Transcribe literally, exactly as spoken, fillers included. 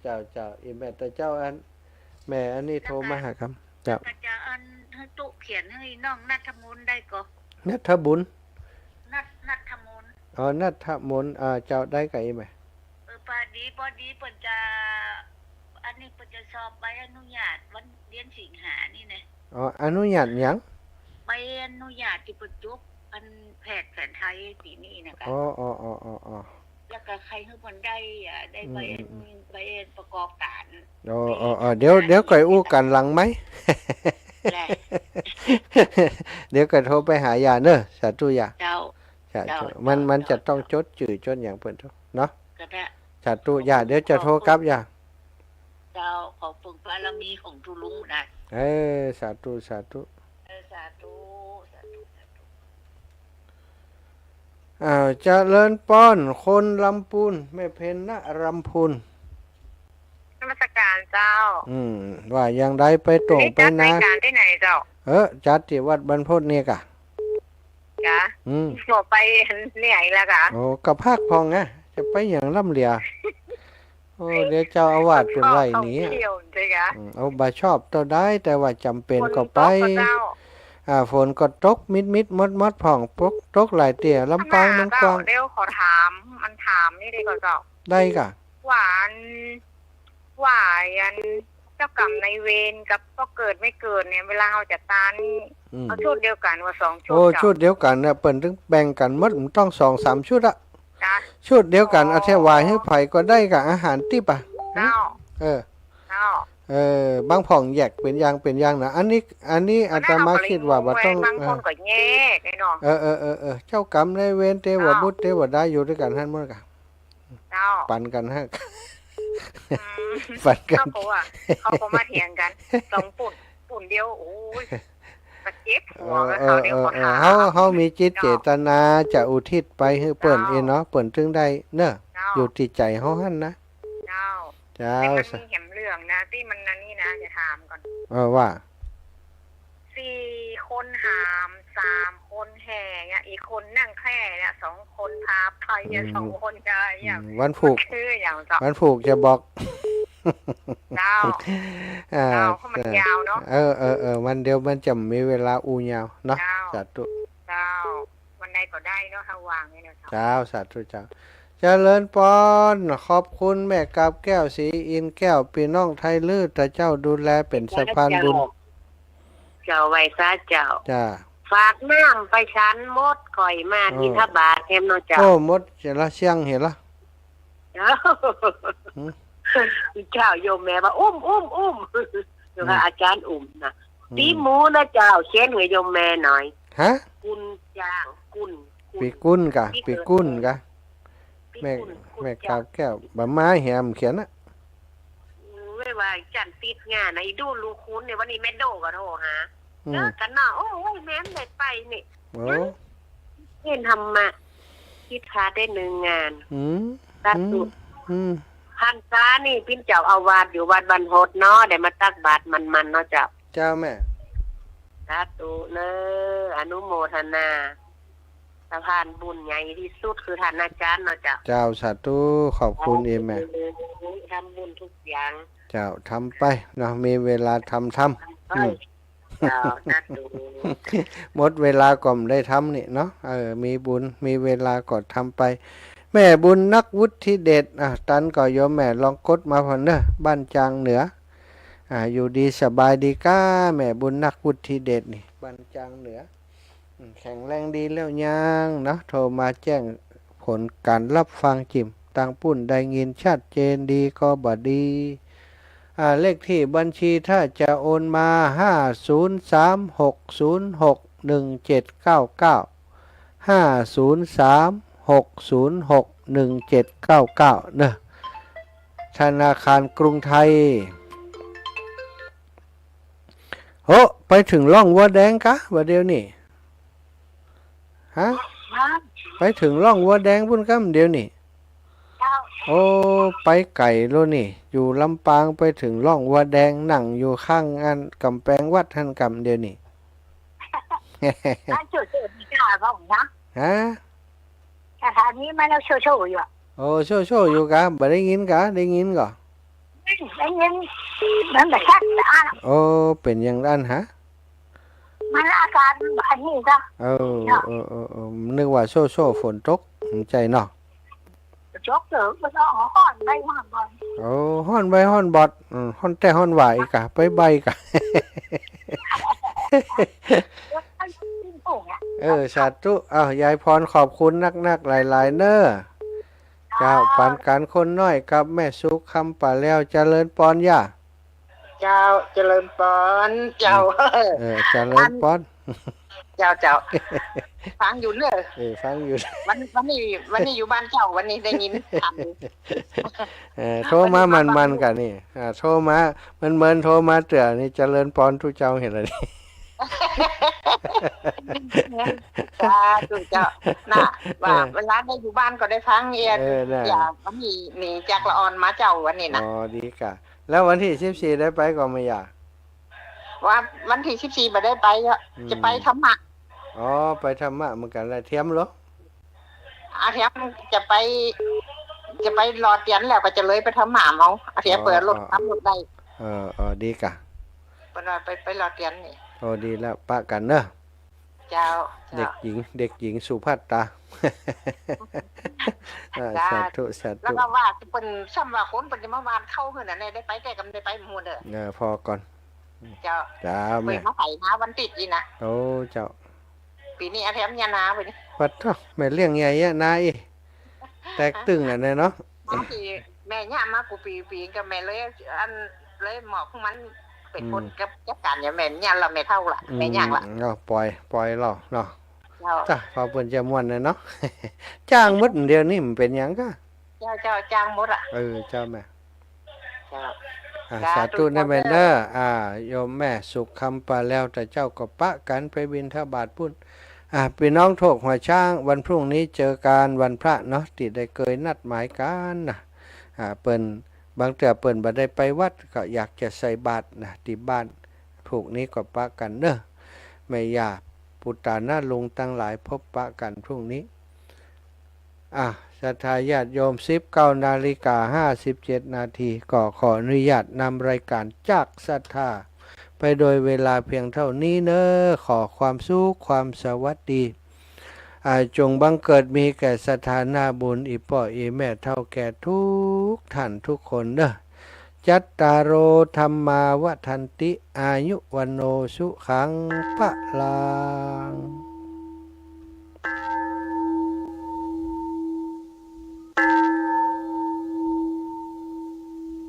เจ้า เจ้า อีแม่ แต่เจ้าอัน แม่อันนี้โทรมาหาครับ เจ้า ก็จะอันหื้อตุ๊เขียนหื้อน้องณัฐมนได้ก่อ ณัฐบุญ ณัฐ ณัฐมน อ๋อ ณัฐมน อ่า เจ้า ได้ก่ออีแม่ เออ ปอดี ปอดีเปิ้นจะ อันนี้เปิ้นจะสอบใบอนุญาตวันเดือนสิงหานี่นะ อ๋อ อนุญาตหยัง ใบอนุญาตตี้เปิ้นจบอันแพทย์แผนไทยปี๋นี้นะกะ อ๋อ อ๋อ อ๋อ อ๋อ อ๋อ แล้วก็ใค่หื้อเปิ้นได้ อ่า ได้ใบ อืม อืม อืม ใบประกอบก๋าน อ๋อ อ๋อ อ๋อ เดี๋ยว เดี๋ยวก่อยอู้กั๋นหลังไมค์ ได้ เดี๋ยวก่อยโทรไปหาย่าเนอะ สาธุย่า เจ้า สาธุ เจ้า มัน เจ้า มันจะต้อง เจ้า จดจื้อจดหยังเปิ้นเนาะ ก็ได้ สาธุย่า เดี๋ยวจะโทรกลับย่า เจ้า ขอเปิงบารมีของตุ๊ลุงนะ เออ สาธุ สาธุ เออ สาธุ สาธุ สาธุ อ้าว เจริญปอน คนลำปูน แม่เพ็ญณลำพูน นมัสการเจ้า อืม ว่าอย่างใด ไปโต่งไปนา จัดรายก๋านตี้ไหนเจ้า เออ จัดตี้วัดบรรพตนี่ก่ะ จ๊ะ อืม บ่ไปไหนละกะ โอ้ ก็พักผ่อนไง จะไปหยังล่ำเหลือ โอ้ เดี๋ยวเจ้าอาวาสเปิ้นไล่หนี ท่องเที่ยวใจ้กะ อืม เอา บ่ชอบเต้าใด แต่ว่าจ๋ำเป๋นก็ไป ฝนตกก็เจ้า อ่า ฝนก็ตกมิดๆ มดๆ พ่อง ตก ตกหลายเตื้อ ลำปางมันกว้าง เดี๋ยวขอถาม อันถามนี่ดีกว่าเจ้า ได้ก่ะ ว่าอัน ว่าอันเจ้ากรรมนายเวรกับพ่อเกิดแม่เกิดเนี่ย เวลาเฮาจะตานนี่ อืม เอาชุดเดียวกั๋นว่าสองชุด โอ้ เจ้า ชุดเดียวกั๋นเนี่ย เปิ้นตึงแบ่งกั๋นหมด มันต้องสองสามชุดอะ จ้ะ ชุดเดียวกั๋น อ๋อ เอาแท้ถวายหื้อใผก็ได้ก่ะ อาหารติ๊บอะ เจ้า เออ เจ้า เออ บางพ่องแยกเป๋นอย่างเป๋นอย่างนะ อันนี้ อันนี้อาตมาคิดว่าบ่ต้อง บางคนก็แยกไงเนาะ เออ เออ เออ เออ เจ้ากรรมนายเวร เทวบุตร เทวดา อยู่ตวยกั๋นหั้นหมดก่ะ เจ้า ปันกั๋นฮะ อืม ปันกั๋น เขาก็ว่า เขาก็มาเถียงกั๋น สองปุ้น ปุ้นเดียว โอ้ย ก็เจ็บหัว เออ กับเขาเดียว เออ ขอถาม เออ เฮา เฮามีจิตเจตนาจะอุทิศไปหื้อเปิ้น เจ้า เองเนาะ เปิ้นตึงได้เนอะ เจ้า อยู่ตี้ใจ๋เฮาหั้นนะ เจ้า เจ้า แต่มันมีแหมเรื่องนะ ตี้มันอันนี้นะ จะถามก่อน เออ ว่า สี่คนหาม สามคนแห่เนี่ย อีกคนนั่งแคร่เนี่ย สองคนพาไปเนี่ย อืม สองคนจะอย่าง อืม วันผูก มันคืออย่างเจ้า วันผูกจะบอก เจ้า อ่า เจ้า เพราะมันยาวเนาะ เออ เออ เออ วันเดียวมันจะมีเวลาอู้ยาวเนาะ เจ้า สาธุ เจ้า วันใดก็ได้เนาะ ถ้าว่างเนี่ยนะเจ้า เจ้า สาธุเจ้า เจริญปอน ขอบคุณแม่กาบแก้ว ศรีอินทร์แก้ว ปี้น้องไทยลื้อ ตะเจ้าดูแลเป๋นสะพานบุญ เจ้า ไหว้สาเจ้า จ้า ฝากน้ำไปฉันหมด ก่อยมา เออ บิณฑบาตแหมเนาะเจ้า โอ้ หมดเสียละ เสี้ยงเหียละ เอ้า หืม เจ้า โยมแม่ว่า อุ้ม อุ้ม อุ้ม เดี๋ยวว่า อืม อาจ๋ารย์อุ้มนะ อืม ตี๋หมูนะเจ้า เขียนหื้อโยมแม่หน่อย ฮะ กุนจาง กุน กุน ปี้กุนก่ะ ปี้กุนก่ะ ปี้กุน แม่ กุน แม่กาบแก้ว บ่มาแหมเขียนนะ อืม ไม่ว่าจันติดงานนะ อีดูลูกคุณเนี่ย วันนี้แม่โดก็โทรหา อืม เจอกั๋นเนาะ โอ้ย แม่ไม่ได้ไปนี่ โอ้ เห็นธรรมะ คิดพาได้หนึ่งงาน อืม สาธุ อืม อืม พรรษานี่ปิ้นเจ้าอาวาสอยู่วัดบรรพตเนาะ ได้มาตักบาตรมันๆ เนาะเจ้า เจ้าแม่ สาธุเนอะ อนุโมทนา สะพานบุญใหญ่ตี้สุดคือต้านอาจ๋ารย์เนาะเจ้า เจ้า สาธุ ขอบคุณเองแม่ ทำบุญทุกอย่าง เจ้า ทำไปเนาะ มีเวลาทำ ทำ ทำไป อืม เจ้า สาธุ หมดเวลาก็บ่ได้ทำนี่เนาะ เออ มีบุญ มีเวลาก็ทำไป แม่บุญนักวุฒิเดช อ่ะ ตันก่อ โยมแม่ลองกดมาพ่องเนอะ บ้านจางเหนือ อ่า อยู่ดีสบายดีก้า แม่บุญนักวุฒิเดชนี่ บ้านจางเหนือ อืม แข็งแรงดีแล้วยังเนาะ โทรมาแจ้งผลก๋านรับฟังจิ่ม ตางปุ้นได้ยินชัดเจนดีก็บ่ดี อ่า เลขตี้บัญชีถ้าจะโอนมา ห้าศูนย์สาม หกศูนย์หก หนึ่งเจ็ดเก้าเก้า ห้าศูนย์สาม หกศูนย์หก หนึ่งเจ็ดเก้าเก้า เนอะ ธนาคารกรุงไทย โอ้ ไปเถิงร่องวัวแดงกะ บ่าเดี่ยวนี้ ฮะ ฮะ ไปเถิงร่องวัวแดงปุ้นกำเดี่ยวนี้ เจ้า โอ้ ไปไก๋แล้วนี่ อยู่ลำปางไปเถิงร่องวัวแดง นั่งอยู่ข้างอันก๋ำแปงวัดหั้นกำเดี่ยวนี้ อันโชว์ๆ นี่จ้า พ่องนะ ฮะ สถานีมันยังโชว์ๆ อยู่อะ โอ้ โชว์ๆ อยู่กะ บ่ได้ยินกะ ได้ยินก่อ ได้ยิน มันบ่ชัดอ่ะ โอ้ เป๋นอย่างนั้นฮะ มันอาการอันนี้จ้ะ เออ เนาะ เออ เออ เออ นึกว่าโซ่ๆ ฝนตก อืม ใจ้เนาะ ตกเถอะ มันก็ฮ้อนไปฮ้อนบอด โอ้ ฮ้อนไปฮ้อนบอด อืม ฮ้อนแต๊ฮ้อนหว่าอีกกะ ไปใบ้กะ เออ สาธุ อ้าว ยายพร ขอบคุณนักๆ หลายๆ เน่อ เจ้า ค่ะ ปานกั๋นคนน้อยกับแม่สุข คำป่าแลว เจริญปอนย่า เจ้า เจริญปอน เจ้า เออ เออ เจริญปอน อัน เจ้า เจ้า ฟังอยู่เน่อ เออ ฟังอยู่ วัน วันนี้ วันนี้อยู่บ้านเจ้า วันนี้ได้ยินทัน เออ โทรมามันๆ ก่ะนี่ อ่า โทรมา มันๆ โทรมาเตื้อนี่ เจริญปอนตุ๊เจ้าหั้นแหละนี่ สาธุเจ้า น่ะ ว่า เออ เวลาได้อยู่บ้านก็ได้ฟังเอียด เออ น่ะ อย่า วันนี้หนีจากละอ่อนมาเจ้าวันนี้นะ อ๋อ ดีก่ะ แล้ววันตี้สิบสี่ได้ไปก่อแม่ย่า ว่าวันตี้สิบสี่บ่ได้ไปอ่ะ อืม จะไปธรรมะ อ๋อ ไปธรรมะเหมือนกั๋นแหละ เตียมเหรอ อาเตียมจะไป จะไปหล่อเตียนแล้วก็จะเลยไปธรรมะเอา อาเตียม อ๋อ เปิดรถ อ๋อ ขับรถได้ เออ เออ ดีก่ะ เปิ้นว่าไป ไปหล่อเตียนนี่ โอ้ ดีแล้ว ปะกั๋นเน่อ เจ้า เจ้า เด็กหญิง เด็กหญิงสุภัตตา อ่า สาธุ สาธุ แล้วก็ว่าเปิ้น ซ้ำว่าคนเปิ้นจะมาหว่านข้าวหื้อน่ะ ได้ไปแต่ก็บ่ได้ไปหมู่เน่อ เออ ผ่อก่อน เจ้า เจ้า เปิ้น แม่ มาไถนาวันติ๊ดอี้นะ โอ้ เจ้า ปี๋นี้อาแถมยานาไปนี่ ปัดโธ่ แม่เลี้ยงใหญ่อะนาอี้ แตกตึงอะเนี่ยเนาะ มาปี๋ แม่เยียะมากู้ปี๋ ปี๋ก็แม่เลย อัน เลยมอบหื้อมันเป๋นคน อืม จัด จัดก๋านอย่างแม่เยียะละ แม่เฒ่าละ อืม แม่ย่างละ เนาะ ป่อย ป่อยเล่าเนาะ เจ้า จ้ะ พอเปิ้นจะม่วนน่ะเนาะ จ้างหมดเดี๋ยวนี้มันเป๋นหยังก่ะ เจ้า เจ้า จ้างหมดอะ เออ เจ้าแม่ เจ้า อ่า สาธุ สาธุ นะแม่เน่อ เจ้า อ่า โยมแม่สุข คำป่าแลว แต่เจ้าก็ปะกั๋นไปบิณฑบาตปุ้น อ่า ปี้น้องโถกหัวช้าง วันพรุ่งนี้เจอกั๋นวันพระเนาะ ตี้ได้เกยนัดหมายกั๋นนะ อ่า เปิ้น บางเตื้อเปิ้นบ่ได้ไปวัด ก็อยากจะใส่บาตรนะ ตี้บ้าน ผูกนี้ก็ปะกั๋นเน่อ แม่ย่า ปุตตานาลุงตังหลาย พบปะกั๋นพรุ่งนี้ อ่ะ ศรัทธาญาติโยม สิบเก้านาฬิกาห้าสิบเจ็ดนาที ก็ขออนุญาตนำรายการจากศรัทธา ไปโดยเวลาเพียงเท่านี้เน่อ ขอความสุขความสวัสดี อ่า จงบังเกิดมีแก่ศรัทธานาบุญ อี่ป้ออี่แม่เฒ่าแก่ทุกท่านทุกคนเน่อ จัตตาโร ธัมมา วัฑฒันติ อายุ วัณโณ สุขัง พะลัง